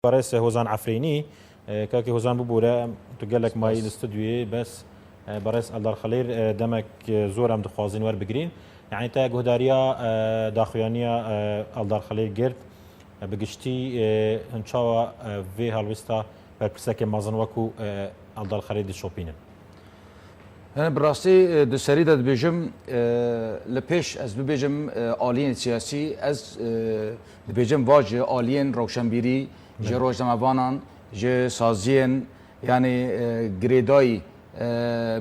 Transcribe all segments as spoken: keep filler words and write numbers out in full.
Barês Hozan Efrînî. E, Kakê Hozan, bibûre, tu gelek mayî li stûdyoyê, bes, e, Barês Eldar Xelîl, e, demek, e, zor em dixwazin werbigirîn. Yanî te guhdariya, e, daxuyaniya, e, Eldar Xelîl girt, e, bi giştî, e, hin çawa, e, vê helwesta berpirsekê mezin wekû, e, Eldar Xelîl dişopînin? He, bi rastî, e, di serî de dibêjim, e, li pêş ez bibêjim, e, aliyên siyasî, ez, e, dibêjim va ji aliyên rewşenbîrî, ji rojnamevanan, ji saziyên, yanî, e, girêdayî, e,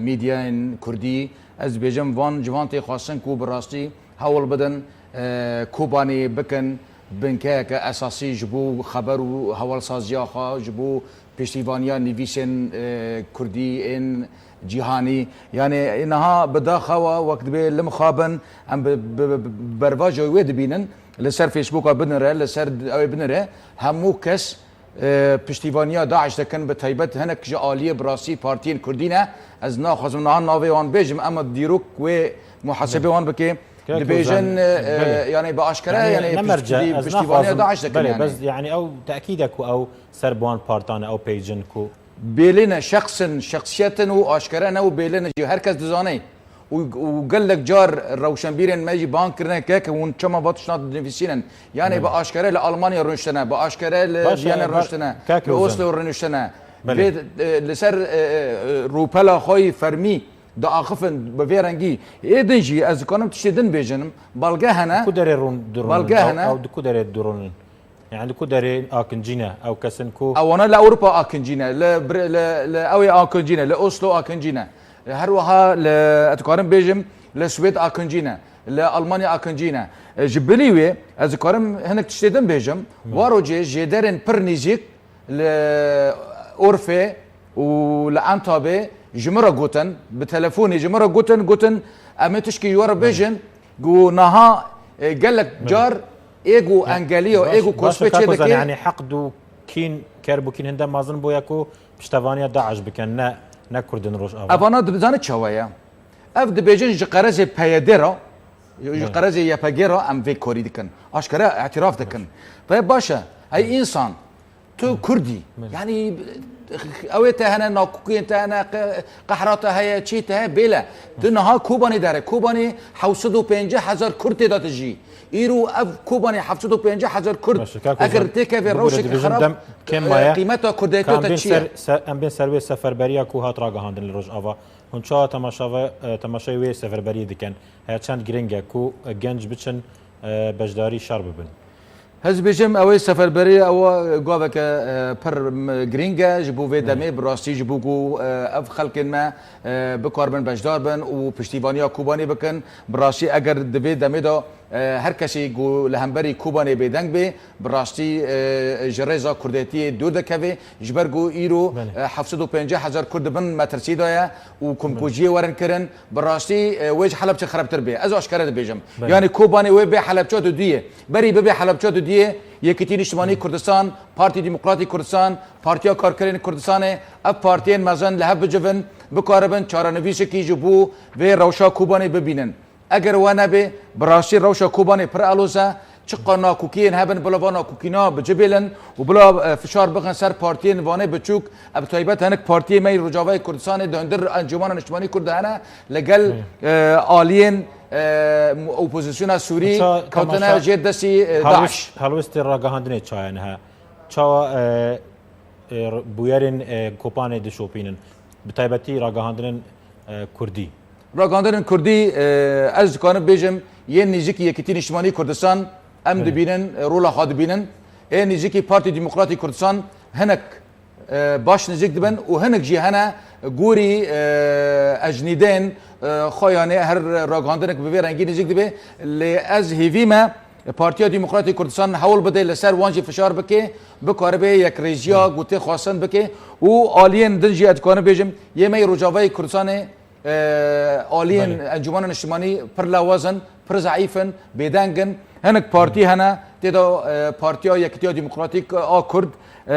medyayên kurdî, ez dibêjim van ji van tê xwestin ku bi rastî hewl bidin, e, Kobanê bikin binkeyeke esasî ji bo xeber û hewalsaziya xwe, ji bo piştîvaniya nivîsên, e, kurdî ên cîhanî. Yanî niha bi daxa we wek dibê li mixabin em bi, bi, bi, bi bervajoyê wê dibînin, li ser Facebooka binire, li ser ew ê binire, hemû kes, e, piştîvaniya DAIŞ dikin, bi taybet hinek ji aliyê bi rastî partiyên kurdî ne. Ez naxwazim niha navê wan bêjim, ema dîrok wê muhasebê wan bike. Kek Dibêjin, Ozan, e, e, belê. Yanî bi aşkere, yanî ne merce, piştî-, ez piştîvaniya naxwazim, DAIŞ dikin belê, yanî. Bes yanî ew tekîd e ku ew ser bi wan partan e, ew peycin ku Bêlî ne, şexsin, şexsiyet in û aşkere ne û bêlî ne jî her kes dizane. Û, û gelek car rewşenbîrên me jî bang kirine kek hûn çima va tiştna dinivîsînin. Yanî bi aşkere li Almanya rûniştine, bi aşkere li Baş e, Viyane ba-, rûniştine, kek li Ozan. Oslo rûniştine. Belê. Vê, e, li ser, e, e, rûpela xwe yî fermî diaxifin bi vê rengî. Ê din jî ez dikarim tiştê din bêjin, belge hene. Ku derê rûn dirûnin? Belge hene. Ew, ew di ku derê dirûnin? Yani di ku derê akincî ne? Ew kesin ku Ewana li Ewropa akincî ne, li Br-, li, li ew ê akincî ne, li Oslo akincî ne. Her wiha li, ez dikarim bêjim, li Swêd akincî ne, li Almanya akincî ne. E, ji bilî wê, ez dikarim hinek tiştê din bêjim. Wa rojê jêderên pir nîzîk li Urfê û li Entabê ji min re gotin, bi telefonê ji min re gotin, gotin, em ê tişkî ji we re bêjin, ku niha, e, gelek car ê ku engeliya, ê ku kospê çê dike. Yani heqd û kîn, kerb û kîn hinde mezin bûye ku piştevaniya DAIŞ bikin, ne, ne Kurdên Rojava. Evana dibizane çawa ye? Ev dibêjin ji qerezê P Y D re, ji qerezê Y P G re em vê korî dikin. Aşkere îtiraf dikin. Te baş e, hey însan, tu Kurd î. Belê. Yanî, ew ê te hene, nakokiyên te hene, qe-, qehra te heye, çî te heye, bêle. Tu niha Kobanê dere. Kobanê hewt sed û pêncî hezar Kurd tê de dijî. Îro ev Kobanê hewt sed û pêncî hezar Kurd, Baş e, kak eger Ozan, têkeve bibûre rewşekî dibêjin xerab, dem kêm e, maye. Qîmeta Kurdê Ka te em bên çi ser, ye? Se-, em bên ser wê seferberiya ku hat ragihandin li Rojava. Hûn çawa temaşa ve, e, temaşayê wê seferberiyê dikin? Heya çend giring e ku, e, genc biçin, e, beşdarî şer bibin? Ez dibêjim, ew ê seferberî, ew gaveke, e, pir, m-, girîng e ji bo vê demê, bi rastî ji bo ku, e, ev xelkên me, e, bikaribin beşdar bin û piştîvaniya Kobanê bikin. Bi rastî eger di vê demê de, e, her kesî ku li hemberî Kobanê bêdeng bê, bi rastî, e, ji rêza Kurdetiyê dûr dikeve, ji ber ku îro, Belê. e, heft sed û pêncî hezar Kurd di bin metirsî de ye û komkujiyê werin kirin. Bi rastî, e, wê ji Helebçe xerabtir bê. Ez aşkere dibêjim. Belê. Yanî Kobanê wê bê Helebçe dudiyê. Berî bibe Helebçe dudiyê, Yekîtî Niştimanî Kurdistan, Partî Demokratîk Kurdistan, Partiya Karkerên Kurdistanê, ev partiyên mezin li hev bicivin, bikaribin çarenivîsekî ji bo vê rewşa Kobanê bibînin. Eger we nebe, bi rastî rewşa Kobanê pir aloz e. Çiqa nakokiyên hebin, bila van nakokîna bi cibêlin û bila, e, fişar bixin ser partiyên vanê biçûk, e, bi taybet hinek partiyê me yê Rojavayê Kurdistanê di hundir Encûmena Niştimanî Kurd de hene, li gel, e, aliyên, e, opozisyona Sûrî kewtine jê destî, e, DAIŞ. Helwestê ragihandinê çaye niha? Çawa, e, e, bûyerên, e, Kobanê dişopînin? Bi taybetî ragihandinên, e, Kurdî. Ragihandinên Kurdî, e, ez dikarim bêjim, yên nêzîkî Yekîtî Nîştimanî Kurdistan, em dibînin, e, rola xwe dibînin. Ê nêzîkî Partî Demokratîk Kurdistan hinek, e, baş nêzîk dibin û hinek jî hene gorî, e, ecnîdên, e, xwe, yanî her ragihandinek bi vê rengî nêzîk dibe. Lê ez hêvî me, Partiya Demokratîk Kurdistan hewl bide li ser wan jî fişar bike, bikaribe yekrêziya ku tê xwestin bike û aliyên din jî ez dikarim bêjim, yê me yê Rojavayê Kurdistanê, e, aliyên Encûmena Niştimanî pir lawaz in, pir zeîf in, bêdeng in. Hinek partî hene, tê de, e, Partiya Yekîtiya Demokratîk a Kurd, e,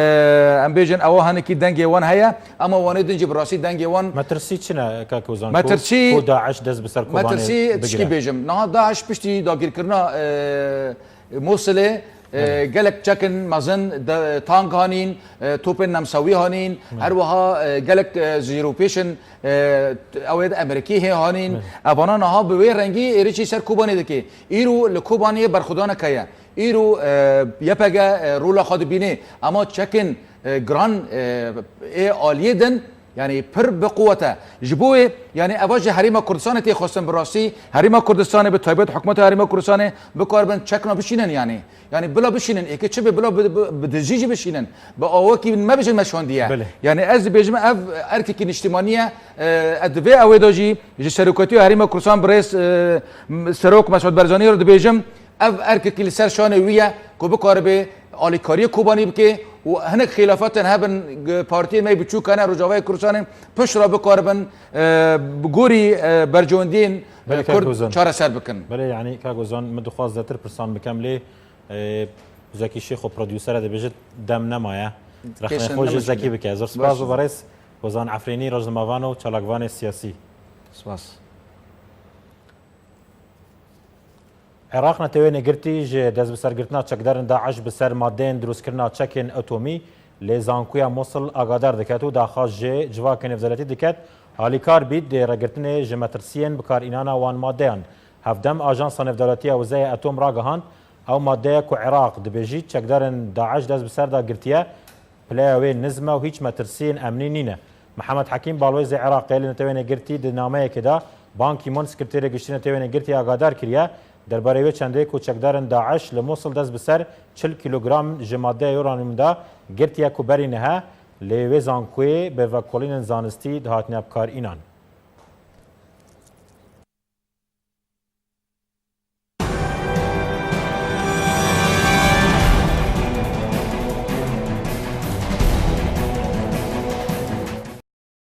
em bêjin ewa hinekî dengê wan heye, ema wanê din jî bi rastî dengê wan Metirsî çi ne, kak Ozan, ku, Metirsî, ku DAIŞ dest bi ser Kobanê bigire? Metirsî tişkî bêjim. Niha DAIŞ piştî dagîrkirina, e, Mûsilê, E, gelek çekin mezin, de, tank hanîn, e, topên nemsewî hanîn, her wiha, e, gelek, e, zîrûpêşin, e, ew ê Amerîkî hê hanîn. Evana niha bi wê rengî êrişî ser Kobanê dike. Îro li Kobaniyê berxwedaneke ye. Îro, e, Y P G, e, rola xwe dibîne. Ema çekin, e, giran, e, ê aliyê din, yanî pir bi quwet e. Ji bo wê, yanî eva ji Herêma Kurdistanê tê xwestin bi rastî, Herêma Kurdistanê bi taybet hikûmeta Herêma Kurdistanê bikaribin çekna bişînin yanî. Yanî bila bişînin, êkê çi be bila bi, bi, bi dijî jî bişînin. Bi awakî me bijin me şandiye. Belê. Yanî ez dibêjim ev erkekî niştimanî ye, e, ez divê ew ê de jî ji serokatiya Herêma Kurdistan birêz, e, m-, Serok Mesûd Barzanî re dibêjim, ev erkekî li ser şanê wî ye ku bikaribe alîkariyê Kobanî bike û hinek xîlafatên hebin, g-, partiyên me yê biçûk hene Rojavayê Kurdistanê pişt re bikaribin, e, bi gorî, e, berjewendiyên, e, Belê, Kurd Kak Ozan. çareser bikin. Belê, yanî, Kak Ozan, min dixwast zêdetir pirsan bikem, lê, e, Zekî Şêxo, prodûsere, dibêje dem nemaye. Rexnê Kêşin xwe ji nemişkile. Zekî bike. Zor spas Baş. û berêz Ozan Efrînî, rojnamevan û çalakvanê siyasî. Spas. Iraq netewên Yekgirtî ji destbisergirtina çekdarên DAIŞ bi ser madeyên dirustkirina çekên atomî li zankoya Mosul agadar diket û daxwaz ji civakê nêvdewletî diket, alîkar bît di rêgirtinê ji metirsiyên bikarinana wan madeyan. Hevdem Ajansa Nêvdewletî ya Wizeyê Atom ragihand, ew madeya ku Iraq dibêjît çekdarên DAIŞ dest bi ser de girtiye, pileya wê nizm e û hîç metirsiyên emnî nîne. Mihemed Hekîm, balwêzê Iraqê li Netewên Yekgirtî, di nameyekê de Ban Ki-moon, Sekreterê Giştî Netewên Yekgirtî, agadar kiriye, derbarê wê çendê ku çekdarên DAIŞ li Mosul dest bi ser çil kîlogram ji madeya uranyumê de girtiye ku berî niha li wê zankoyê bi vekolînên zanistî dihatine bikar înan.